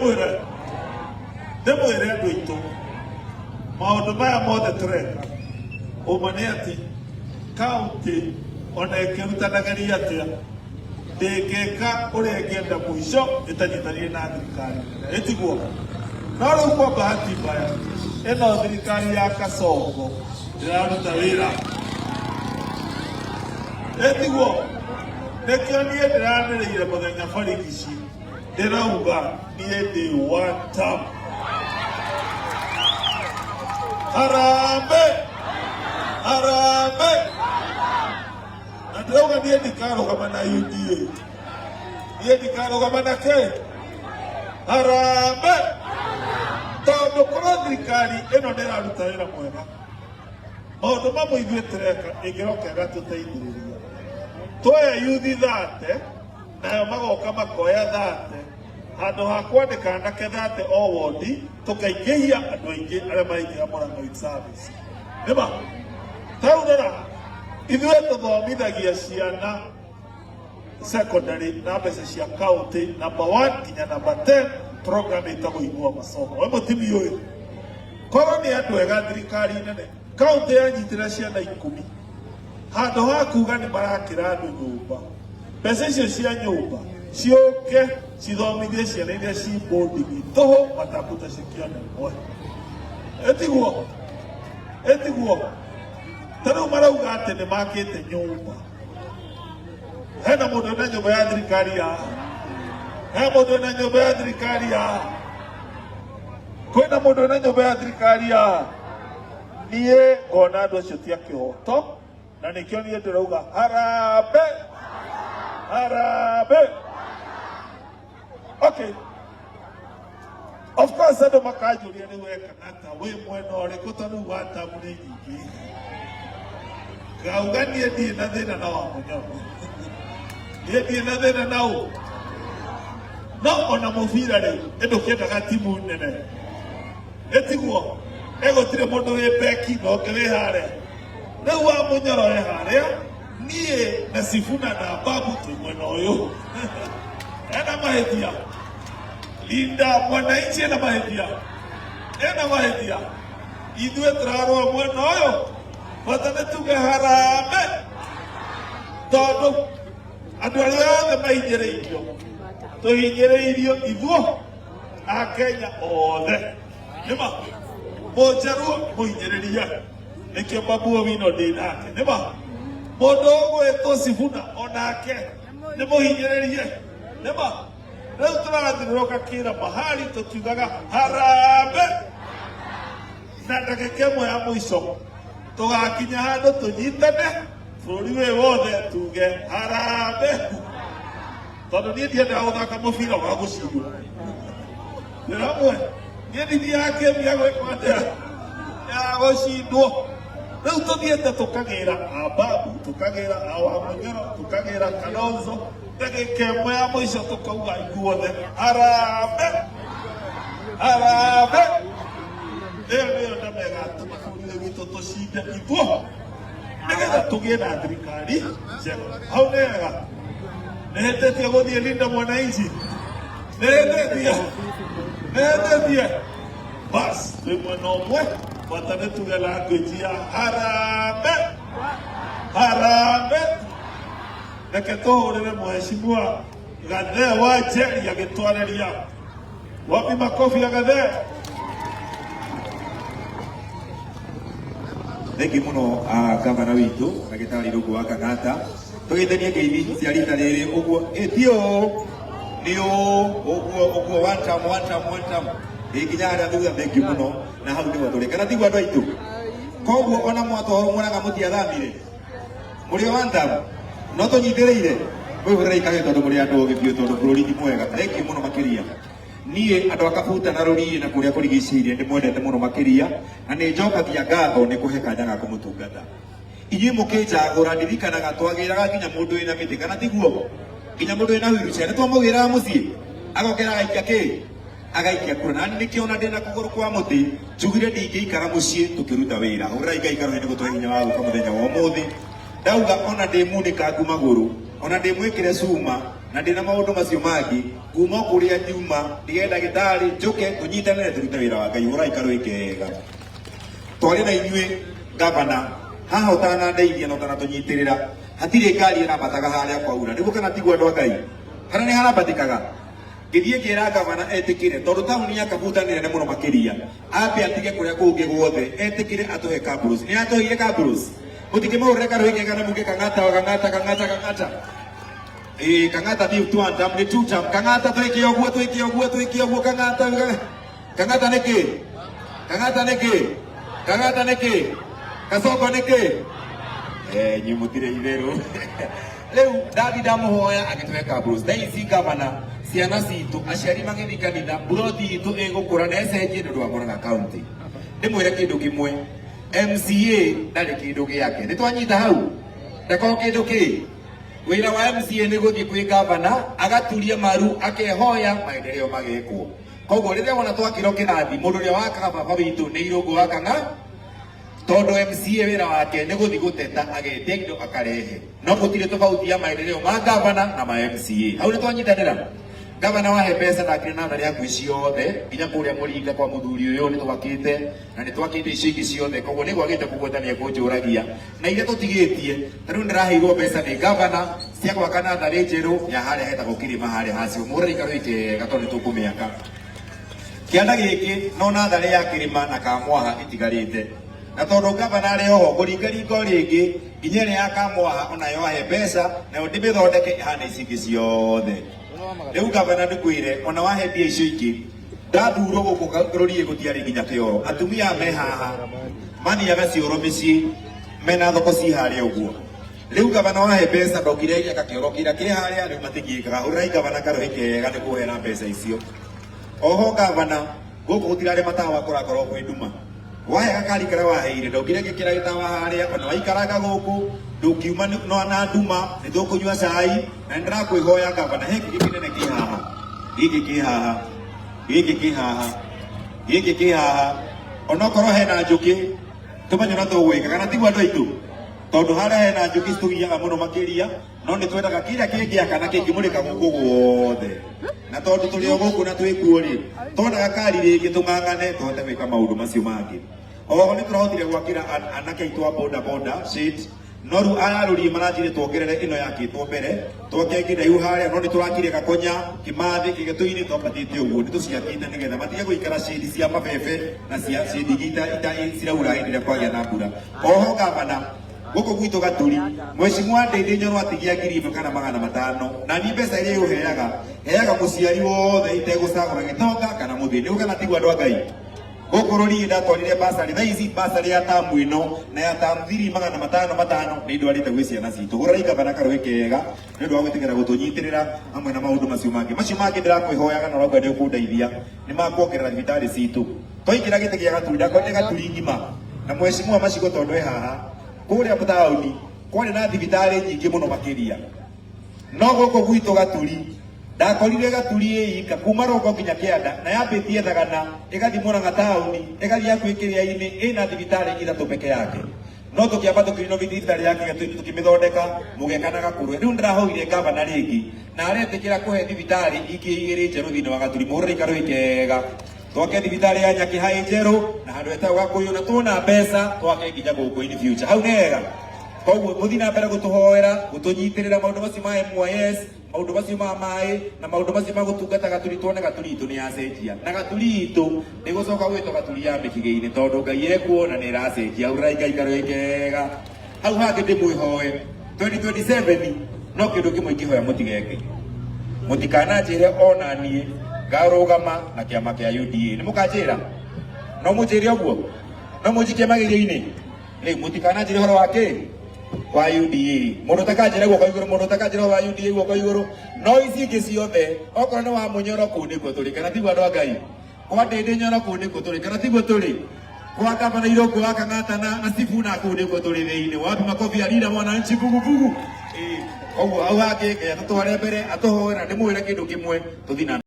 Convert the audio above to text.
Ndĩmwĩre ndĩmwĩre andũ aitũ maũndũ maya mothe tũreka ũma nĩ atĩ kaunti ona ĩkĩrutanagĩria atĩa ndĩngĩka ũrĩa ĩngĩenda mũico ĩtanyitanĩire na thirikari nene ĩtiguo no rĩu kwa bahati mbaya ĩno thirikari ya Kasongo ndĩraruta wĩra ĩtiguo nĩkĩo niĩ ndĩranĩrĩire mũthenya barigici ndĩrauga niĩ ndĩ one term. Harambee! Harambee! Na ndĩrauga niĩ ndikarũgama na UDA. Niĩ ndikarũgama na kĩ? Harambee! Tondũ korwo thirikari ĩno ndĩraruta wĩra mwega, maũndũ mamwe ithuĩ tũreka ĩngĩroka ĩgatũteithĩrĩria. Tuoya yuthi 30 nayo magoka makoya 30 handũ ha kwandĩka anake 30 o wondi tũkaingĩhia andũ aingĩ arĩa maraingĩra Murang'a Youth Service. Nĩma tau rora ithuĩ tũthomithagia ciana secondary na mbeca cia county number 1 nginya number 10 program ĩtagwo Inua Masomo. We mũtimi ũyũ korwo nĩ andũ ega thirikari nene county yanyitĩra ciana 10 handũ ha kuga nĩ marakĩra andũ nyũmba mbeca icio cia nyũmba ciũke cithomithie ciana iria ci boarding tũhũ matakuta cikiona ĩmwe ĩtiguo ĩtiguo ta rĩu marauga atĩ nĩ makĩte nyũmba hena mũndũ wĩna nyũmba ya thirikari ya he mũndũ wĩna nyũmba ya thirikari ya kwĩna mũndũ wĩna nyũmba ya thirikari ya niĩ ngona andũ acio ti a kĩhoto na nĩkĩo niĩ ndĩrauga harambee harambee okay of course andũ makanjũria rĩu we Kang'ata wĩ mwena ũrĩkũ tondũ rĩu watamu nĩ nyingĩ ngauga niĩ ndirĩ na thĩna na wa mũnyoro niĩ ndirĩ na thĩna na ũ no ona mũbira rĩ ĩndũkĩendaga timu nene ĩtiguo ĩgũtirĩ mũndũ wĩ beki na ũngĩ wĩ harĩa rĩu wa mũnyoro e harĩa niĩ na Sifuna na Babu twĩ mwena ũyũ ena mahĩtia Linda Mwananchi ena mahĩtia ena mahĩtia ithuĩ tũrarũa mwena ũyũ bata nĩ tuge harambee tondũ andũ arĩa othe mahinyĩrĩirio tũhinyĩrĩirio ithuo akenya othe nĩma mũnjaruo mũhinyĩrĩrie nĩkĩo Babu Owino ndĩ nake nĩma mũndũ ũgwĩtwo Sifuna onake nĩ mũhinyĩrĩrie nĩma rĩu tũrathiũrũrũka kĩra mahali tũkiugaga harambee na ndagĩka ĩmwe ya mũico tũgakinya handũ tũnyitane bũrũri wĩ wothe tuge harambee tondũ niĩ ndiendaga gũthaka mũbira wa gũcindwo ndĩramwe niĩ ndithiaga kĩmu ya gwĩkwo atĩa ya gũcindwo rĩu tũthiĩte tũkagĩra ababu tũkagĩra awamũnyoro tũkagĩra kalonzo ndagĩka ĩmwe ya mũico tũkauga ithuothe harambee harambee ĩyo nĩyo ndama ĩgatũma bũrũri witũ tũcinde ithuo nĩgetha tũgĩe na thirikari njega hau nĩ hega nĩhĩtĩtie gũthiĩ Linda Mwananchi nĩhĩtĩtie nĩhĩtĩtie bas twĩ mwena ũmwe bata nĩ tuge language ya harambee harambee reke tũhũrĩre mheshimiwa Gathee wa Njeri agĩtwarĩria wapi makofi ya Gathee. Thengi muno gavana witũ ndagĩtarĩ Irũngũ wa Kang'ata tũgeithanie ngeithi cia rita rĩrĩ ũguo ĩti ũũ nĩ ũũ ũguo ũguo one time one time one time ĩ nginya harĩa thutha thengi mũno na hau nĩho tũrĩ kana tiguo andũ aitũ koguo ona mwatwarwo Murang'a mũtiathamire mũrĩ o one time no tũnyitĩrĩire mwĩhũrĩre ikage tondũ mũrĩ andũ ogĩ biũ tondũ bũrũri ti mwega thengi mũno makĩria niĩ andũ a Kabuta na Rũriĩ na kũrĩa kũrigicĩirie ndĩmwendete mũno makĩria na nĩ njokagia ngatho nĩ kũhe kanya ga kũmũtungata inyuĩ mũkĩnjagũra ndirikanaga twagĩraga nginya mũndũ wĩna mĩtĩ kana tiguo nginya mũndũ wĩna wheelchair nĩ twamũgĩraga mũciĩ agokera agaikia kĩ agaikia kura na nĩkĩo ona ndĩna kũgũrũ kwa mũtĩ njugire ndingĩikara mũciĩ tũkĩruta wĩra hũrĩrai Ngai karũhĩ nĩ gũtũhe hinya wa gũka mũthenya wa ũmũthĩ ndauga ona ndĩ munĩkangu magũrũ ona ndĩ mwĩkĩre cuma. Na ndina maundu macio mangi kuma kuria nyuma ndige ndagitari njuke tunyitanire turute wira wa Ngai urai karwikega twari na inyuĩ gavana haha ũtanandeithia na ũtanatũnyitĩrĩra hatirĩ ngari ĩrambataga harĩa kwaura nĩguo kana tiguo andũ a Ngai harĩa nĩ harambatĩkaga ngĩthiĩ ngĩra gavana etĩkĩre tondũ taũni ya Kabuta nĩ nene mũno makĩria ambe atige kũrĩa kũngĩ guothe etĩkĩre atũhe Kabros nĩ atũheire Kabros mũtikĩmũhũrĩre karũhĩ kega na muge Kang'ata Kang'ata Kang'ata Kang'ata. Ĩĩ Kang'ata ti one term nĩ two term. Kang'ata twĩke ũguo twĩke ũguo twĩke ũguo Kang'ata Kang'ata nĩkĩ Kang'ata nĩkĩ Kang'ata nĩkĩ Kasongo nĩkĩ inyuĩ mũtirĩ itherũ rĩu ndathi ndamũhoya agĩtũhe Kabros. Thaa ici gavana ciana citũ aciari magĩthiĩ kanitha buroti itũ ĩgũkũra na ĩcenjie nĩ ũndũ wa Murang'a County. Ndĩmwĩre kĩndũ kĩmwe, MCA ndarĩ kĩndũ gĩake, nĩ twanyita hau ndakorwo kĩndũ kĩ wĩra wa MCA nĩ gũthiĩ kwĩ gavana agaturia maru akehoya maendeleo magekwo. Koguo rĩrĩa wona twakĩrwo kĩrathi mũndũ ũrĩa wakaga baba witũ nĩ Irũngũ wa Kang'a tondu MCA wĩra wake nĩ gũthiĩ gũteta agetia indo akarehe no gũtirĩ tofauti ya maendeleo ma gavana na ma MCA. Hau nĩ twanyitanĩra. Gavana wahe mbeca ndakire natharĩ hakuhĩ ciothe nginya kũrĩa mũringa kwa mũthuri ũyũ nĩ twakĩte na nĩ twakĩte icio ingĩ ciothe koguo nĩ gwagĩte kũgweta nĩ ekũnjũragia na iria tũtigĩtie ta rĩu ndĩraheirwo mbeca nĩ gavana cia gwaka natharĩ njerũ ya harĩa hetagwo kĩrĩma harĩa hacio mũhũrĩre ikarũ kega tondũ nĩ tũkũmĩaka. Kĩanda gĩkĩ no natharĩ ya kĩrĩma na Kamwaha itigarĩte na tondu gavana arĩ oho ngũringaringa o rĩngĩ nginya ĩrĩa ya Kamwaha onayo ahe mbeca nayo ndĩmĩthondeke ĩhane ici ingĩ ciothe. Rĩu gavana ndĩkwĩre ona wahe mbia icio ingĩ ndathurwo gũkũ rũriĩ gũtiarĩ nginya kĩoro atumia me haha mathiaga cioro mĩciĩ mena thoko ci harĩa ũguo. Rĩu gavana wahe mbeca ndokire gĩaka kĩoro kĩrĩa kĩ harĩa rĩu matingĩkaga. Hũrĩrai gavana karũhĩ kega nĩ kũhera mbeca icio. Oho gavana gũkũ gũtirarĩ matawa kũrakorwo kwĩ nduma wahe gakari karĩa waheire ndokire ngĩkĩra gĩtawa harĩa ona waikaranga gũkũ ndũkiuma no na nduma nĩ tũkũnyua cai na nĩ ndĩrakwĩhoya gavana he kĩgĩ kĩnene kĩ haha gĩkĩ kĩ haha gĩkĩ kĩ haha gĩkĩ kĩ haha onokorwo hena njũkĩ tũmenye ũrĩa tũgwĩka kana tiguo andũ aitũ tondũ harĩa hena njũkĩ citũgiaga mũno makĩria no nĩ twendaga kĩrĩa kĩngĩaka na kĩngĩmũrĩka gũkũ guothe na tondũ tũrĩ o gũkũ na twĩkuo rĩ tona gakari rĩngĩ tũng'ang'ane tũhote gwĩka maũndũ macio mangĩ. Oho nĩ tũrahotire gwakĩra anake aitũ a boda boda shade no rĩu aya rũriĩ maranjire tuongerere ĩno yakĩtwo mbere twake ĩngĩ ndaihu harĩa no nĩ tũrakire Gakonya Kĩmathĩ Kĩgetũ-inĩ twambatĩte ũguo nĩ tũciakĩte nĩgetha matige gũikara shade cia mabebe na cia shade ingĩ ita ciraura hĩndĩ ĩrĩa kwagĩa na mbura. Oho gavana gũkũ gwitũ Gaturi mheshimiwa Ndindi Nyoro atigia 1,000 kana 500 na niĩ mbeca iria ũheaga heaga mũciari wothe itegũcagũra gĩtonga kana mũthĩni kana tiguo andũ a Ngai. Gũkũ rũriĩ ndatwarire basarĩ thaa ici basarĩ ya tamu ĩno na ya tamu 3 500 500 nĩ ndwarĩte gwĩ ciana citũ. Hũrĩrai gavana karũhĩ kega nĩ ũndũ wa gwĩtĩkĩra gũtũnyitĩrĩra hamwe na maũndũ macio mangĩ. Macio mangĩ ndĩrakwĩhoyaga na ũrauga nĩ ũkũndeithia nĩ makuongerera thibitarĩ citũ. Twaingĩra gĩtĩ gĩa Gaturi ndakorire Gaturi ng'ima na mheshimiwa Macigo tondũ e haha kũrĩa taũni kwarĩ na thibitarĩ nyingĩ mũno makĩria no gũkũ gwitũ Gaturi ndakorire Gaturi ĩika kuma rũgongo nginya kĩanda na yambĩtie Thagana ĩgathiĩ Murang'a taũni ĩgathiĩ hakuhĩ kĩrĩa-inĩ ĩna thibitarĩ ithatũ peke yake no tũkĩamba tũkĩrinovate thibitarĩ ya Kĩgetũ-inĩ tũkĩmĩthondeka mũgeka na Gakũrwe. Rĩu ndĩrahoire gavana rĩngĩ na aretĩkĩra kũhe thibitarĩ ingĩ igĩrĩ njerũ thĩinĩ wa Gaturi. Mũhũrĩre karũhĩ kega twake thibitarĩ ya Nyakĩhai njerũ na handũ hetagwo Gakũyũ na tuona mbeca twake nginya gũkũ in future. Hau nĩ hega. Koguo mũthiĩ na mbere gũtũhoera gũtũnyitĩrĩra maũndũ macio ma MYS maũndũ macio ma maĩ na maũndũ macio ma gũtungata Gaturi tuone Gaturi itũ nĩ yacenjia na Gaturi itũ nĩ gũcoka gwĩtwo Gaturi ya mĩkĩgĩ-inĩ tondũ Ngai ekuo na nĩ ĩracenjia. Hũrĩrai Ngai karũhĩ kega. Hau hangĩ ndĩmwĩhoe 2027 no kĩndũ kĩmwe ingĩhoya mũtigeke mũtikananjĩre ona niĩ ngarũgama na kĩama kĩa UDA. Nĩ mũkanjĩra? No mũnjĩre ũguo? No mũnjikie magerio-inĩ? Rĩu mũtikananjĩre ũhoro wa kĩ wa UDA. Mũndũ ũtakanjĩra guoko igũrũ, mũndũ ũtakanjĩra ũhoro wa UDA guoko igũrũ. No ici ingĩ ciothe okorwo nĩ wa Mũnyoro kũu nĩkuo tũrĩ kana tiguo andũ a Ngai? Kwa Ndindi Nyoro kũu nĩkuo tũrĩ kana tiguo tũrĩ? Kwa gavana Irũngũ wa Kang'ata na Sifuna kũu nĩkuo tũrĩ thĩinĩ. Wapi makobi ya Linda Mwananchi vuguvugu. Koguo hau hangĩ Ngai atũtware mbere atũhoe na ndĩmwĩre kĩndũ kĩmwe tũthiĩ na